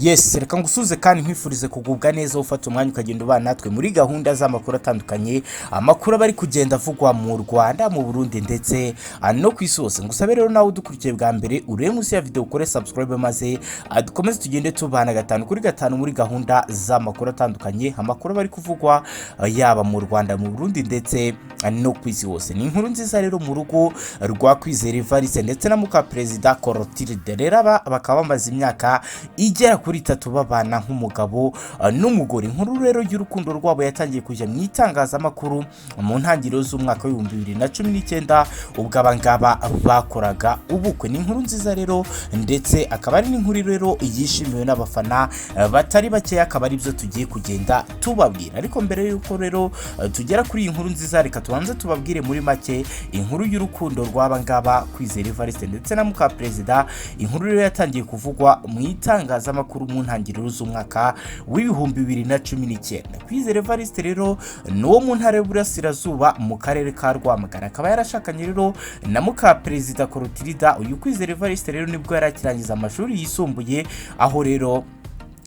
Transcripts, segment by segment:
Yes, reka ngusuze kandi nkwifurize kugubwa neza, ufata umwanya ukagenda ubana natwe muri gahunda z'amakuru atandukanye, amakuru aba ari kugenda avugwa mu Rwanda, mu Burundi ndetse no ku isi hose. Ngusabe rero nawe udukurikiye bwa mbere, urebe munsi ya video ukore subscribe, maze dukomeze tugende tubana gatanu kuri gatanu muri gahunda z'amakuru atandukanye, amakuru aba ari kuvugwa yaba mu Rwanda, mu Burundi ndetse no ku isi hose. Ni inkuru nziza rero mu rugo rwa Kwizera Evariste ndetse na muka perezida Clotilde. Rero aba bakaba bamaze imyaka igera kuri 3 babana nk'umugabo n'umugore. Inkuru rero y'urukundo rwabo yatangiye kujya mu itangazamakuru mu ntangiriro z'umwaka w'2019, ubwo aba ngaba bakoraga ubukwe. Ni inkuru nziza rero, ndetse akaba ari n'inkuru rero yishimiwe n'abafana batari bakeya, akaba ari byo tugiye kugenda tubabwira. Ariko mbere y'uko rero tugera kuri iyi nkuru nziza, reka tubanze tubabwire muri make inkuru y'urukundo rw'aba ngaba, Kwizera Evariste ndetse na muka perezida. Inkuru rero yatangiye kuvugwa mu itangazamakuru mu ntangiriro z'umwaka w'2019. Kwizera Evariste rero ni uwo mu ntara y'Uburasirazuba, mu karere ka Rwamagana, akaba yarashakanye rero na muka perezida Clotilde. Uyu Kwizera Evariste rero nibwo yari akirangiza amashuri yisumbuye, aho rero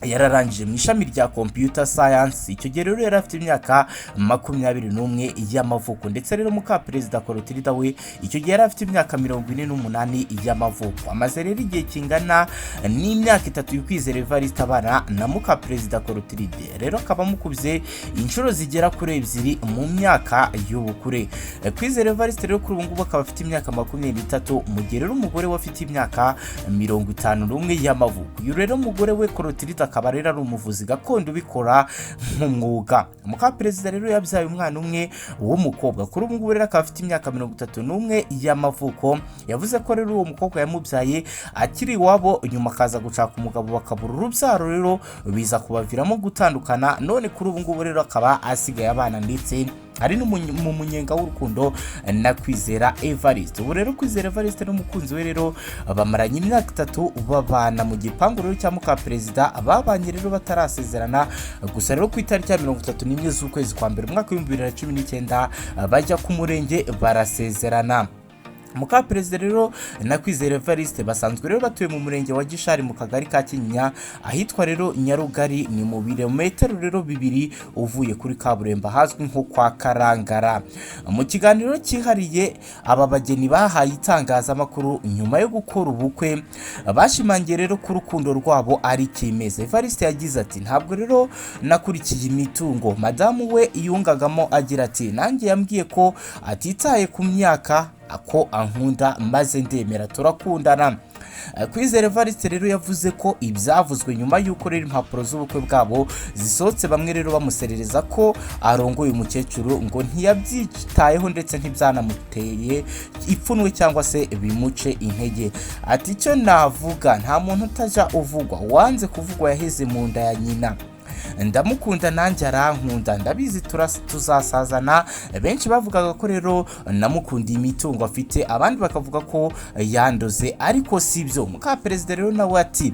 yararangije mu ishami rya computer science. Icyo gihe rero yari afite imyaka 21 y'amavuko, ndetse rero muka perezida Clotilde we icyo gihe yari afite imyaka 48 y'amavuko. Amaze rero igihe kingana n'imyaka 3 Kwizera Evariste abana na muka perezida Clotilde, rero akaba amukubye inshuro zigera kuri ebyiri mu myaka y'ubukure. Kwizera Evariste rero kuri ubu ngubu akaba afite imyaka 23, mu gihe rero umugore we afite imyaka 51 y'amavuko. Uyu rero umugore we Clotilde akaba rero ari umuvuzi gakondo ubikora nk'umwuga. Muka perezida rero yabyaye umwana umwe w'umukobwa, kuri ubu ngubu rero akaba afite imyaka 31 y'amavuko. Yavuze ko rero uwo mukobwa yamubyaye akiri iwabo, nyuma akaza gushaka umugabo bakabura urubyaro, rero biza kubaviramo gutandukana. None kuri ubu ngubu rero akaba asigaye abana ndetse ari no mu munyenga w'urukundo na Kwizera Evariste. Ubu rero Kwizera Evariste n'umukunzi we rero bamaranye imyaka 3 babana mu gipangu rero cya muka perezida. Babanye rero batarasezerana gusa. Rero ku itariki ya 31 z'ukwezi kwa mbere umwaka w'2019 bajya ku murenge barasezerana. Muka perezida rero na Kwizera Evariste basanzwe rero batuye mu murenge wa Gishari, mu kagari ka Kinyinya, ahitwa rero Nyarugari. Ni mu birometero rero 2 uvuye kuri kaburimbo, ahazwi nko kwa Karangara. Mu kiganiro cyihariye aba bageni bahaye itangazamakuru nyuma yo gukora ubukwe, bashimangiye rero ko urukundo rwabo ari kimeza. Evariste yagize ati: "Ntabwo rero nakurikiye imitungo." Madamu we yungagamo agira ati: "Nanjye yambwiye ko atitaye ku myaka, ko ankunda, maze ndemera turakundana." Kwizera Evariste rero yavuze ko ibyavuzwe nyuma y'uko rero impapuro z'ubukwe bwabo zisohotse, bamwe rero bamuserereza ko arongoye umukecuru, ngo ntiyabyitayeho ndetse ntibyanamuteye ipfunwe cyangwa se bimuce intege. Ati: "Icyo navuga, nta muntu utajya uvugwa, uwanze kuvugwa yaheze mu nda ya nyina. Ndamukunda nanjye arankunda, ndabizi tuzasazana. Benshi bavugaga ko rero namukundiye imitungo afite, abandi bakavuga ko yandoze, ariko si byo." Muka perezida rero nawe ati: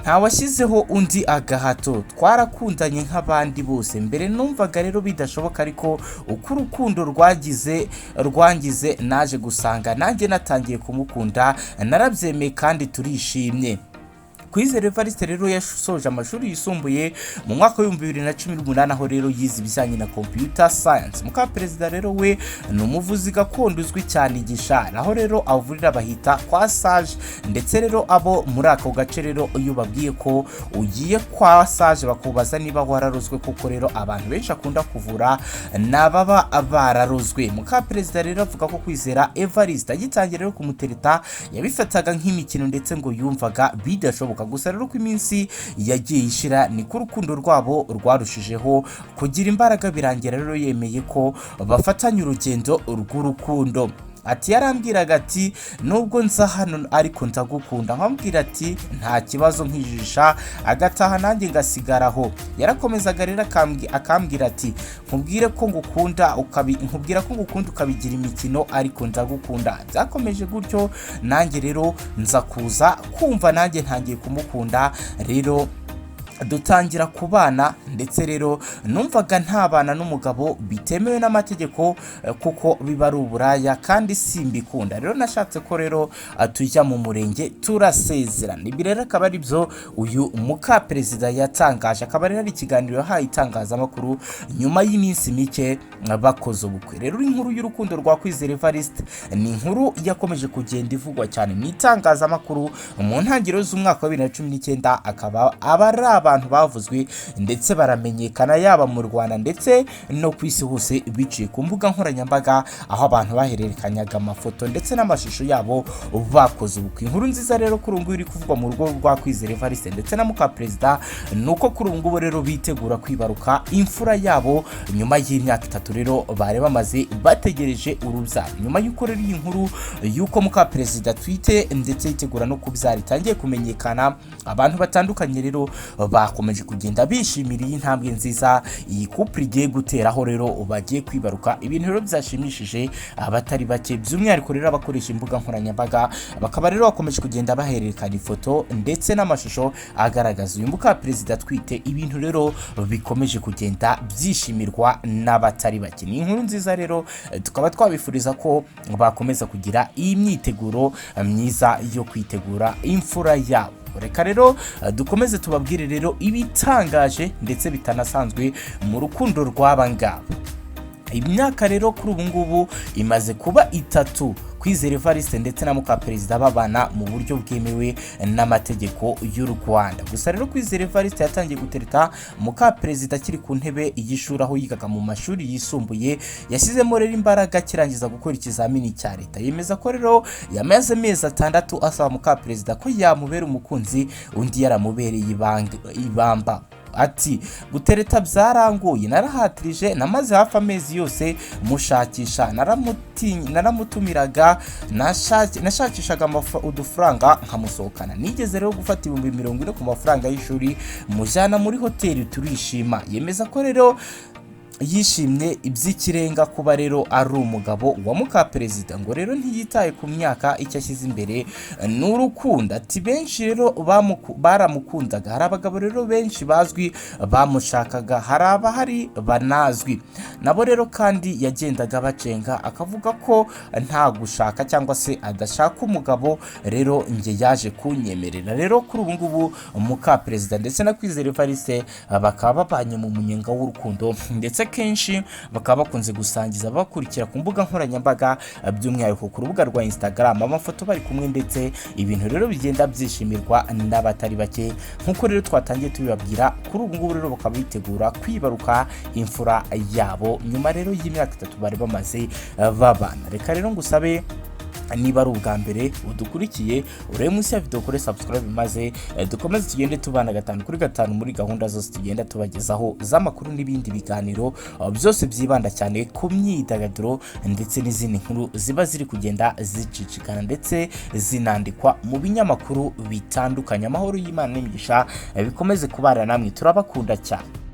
"Ntawashyizeho undi agahato, twarakundanye nk'abandi bose. Mbere numvaga rero bidashoboka, ariko uko urukundo rwagize rwangize, naje gusanga nanjye natangiye kumukunda, narabyemeye kandi turishimye." Kwizera Evariste rero yasoje amashuri yisumbuye mu mwaka w'2018, aho rero yize ibijyanye na computer science. Muka perezida rero we ni umuvuzi gakondo uzwi cyane i Gishari, aho rero avurira bahita kwa Sage. Ndetse rero abo muri ako gace rero iyo babwiye ko ugiye kwa Sage, bakubaza niba wararozwe, kuko rero abantu benshi akunda kuvura ni ababa bararozwe. Muka perezida rero avuga ko Kwizera Evariste agitangira rero kumutereta yabifataga nk'imikino, ndetse ngo yumvaga bidashoboka. Gusa rero uko iminsi yagiye ishira niko urukundo rwabo rwarushijeho kugira imbaraga, birangira rero yemeye ko bafatanya urugendo rw'urukundo. Ati: "Yarambwiraga ati nubwo nza hano ariko ndagukunda, nkambwira ati nta kibazo, nkijisha, agataha nanjye ngasigara aho. Yarakomezaga rero akambwira ati nkubwire ko ngukunda, nkubwira ko ngukunda ukabigira imikino, ariko ndagukunda. Byakomeje gutyo, nanjye rero nza kuza kumva nanjye ntangiye kumukunda rero." Dutangira kubana, ndetse rero numvaga ntabana n'umugabo bitemewe n'amategeko, kuko biba ari uburaya kandi simbikunda. Rero nashatse ko rero tujya mu murenge turasezerana. Ibi rero akaba ari byo uyu mukaperezida yatangaje, akaba rero ari ikiganiro yahaye itangazamakuru nyuma y'iminsi mike bakoze ubukwe. Rero inkuru y'urukundo rwa Kwizera Evariste ni inkuru yakomeje kugenda ivugwa cyane mu itangazamakuru mu ntangiriro z'umwaka wa 2019, akaba aba ari abantu bavuzwe ndetse baramenyekana yaba mu Rwanda ndetse no ku isi hose biciye ku mbuga nkoranyambaga, aho abantu bahererekanyaga amafoto ndetse n'amashusho yabo bakoze ubukwe. Inkuru nziza rero kuri ubu ngubu iri kuvugwa mu rugo rwa Kwizera Evariste ndetse na mukaperezida ni uko kuri ubu ngubu rero bitegura kwibaruka imfura yabo nyuma y'imyaka 3 rero bari bamaze bategereje urubyaro. Nyuma y'uko rero iyi nkuru y'uko mukaperezida atwite ndetse yitegura no kubyara itangiye kumenyekana, abantu batandukanye rero bakomeje kugenda bishimira iyi ntambwe nziza iyi couple igiye guteraho, rero bagiye kwibaruka. Ibintu rero byashimishije abatari bake, by'umwihariko rero abakoresha imbuga nkoranyambaga, bakaba rero bakomeje kugenda bahererekanya ifoto ndetse n'amashusho agaragaza uyu mukaperezida atwite, ibintu rero bikomeje kugenda byishimirwa n'abatari bake. Ni inkuru nziza rero, tukaba twabifuriza ko bakomeza kugira iyi myiteguro myiza yo kwitegura imfura yabo. Reka rero dukomeze tubabwire rero ibitangaje ndetse bitanasanzwe mu rukundo rw'aba ngaba. Imyaka rero kuri ubu ngubu imaze kuba 3 Kwizera Evariste ndetse na mukaperezida babana mu buryo bwemewe n'amategeko y'u Rwanda. Gusa rero Kwizera Evariste yatangiye gutereta mukaperezida akiri ku ntebe y'ishuri aho yigaga mu mashuri yisumbuye. Yashyizemo rero imbaraga akirangiza gukora ikizamini cya leta. Yemeza ko rero yamaze amezi 6 asaba mukaperezida ko yamubera umukunzi, undi yaramubereye ibamba. Ati gutereta byarangoye, narahatirije, namaze hafi amezi yose mushakisha, naramutumiraga, nashakishaga udufaranga nkamusohokana. Nigeze rero gufata 40,000 ku mafaranga y'ishuri mujyana muri hoteli turishima. Yemeza ko rero yishimye iby'ikirenga kuba rero ari umugabo wa mukaperezida, ngo rero ntiyitaye ku myaka, icyo ashyize imbere ni urukundo. Ati benshi rero baramukundaga, hari abagabo rero benshi bazwi bamushakaga, hari abahari banazwi nabo rero, kandi yagendaga bacenga akavuga ko nta gushaka cyangwa se adashaka umugabo. Rero njye yaje kunyemerera. Rero kuri ubu ngubu mukaperezida ndetse na Kwizera Evariste bakaba babanye mu munyenga w'urukundo, ndetse kenshi bakaba bakunze gusangiza abakurikira ku mbuga nkoranyambaga, by'umwihariko ku rubuga rwa Instagram, amafoto bari kumwe, ndetse ibintu rero bigenda byishimirwa n'abatari bake. Nk'uko rero twatangiye tubibabwira, kuri ubu ngubu rero bakaba bitegura kwibaruka imfura yabo nyuma rero y'imyaka 3 bari bamaze babana. Reka rero ngusabe, niba ari ubwa mbere udukurikiye, urebe munsi ya video kuri subscribe, maze dukomeze tugende tubana 5 kuri 5 muri gahunda zose tugenda tubagezaho z'amakuru n'ibindi biganiro byose byibanda cyane ku myidagaduro ndetse n'izindi nkuru ziba ziri kugenda zicicikana ndetse zinandikwa mu binyamakuru bitandukanye. Amahoro y'Imana n'imigisha bikomeze kubana namwe, turabakunda cyane.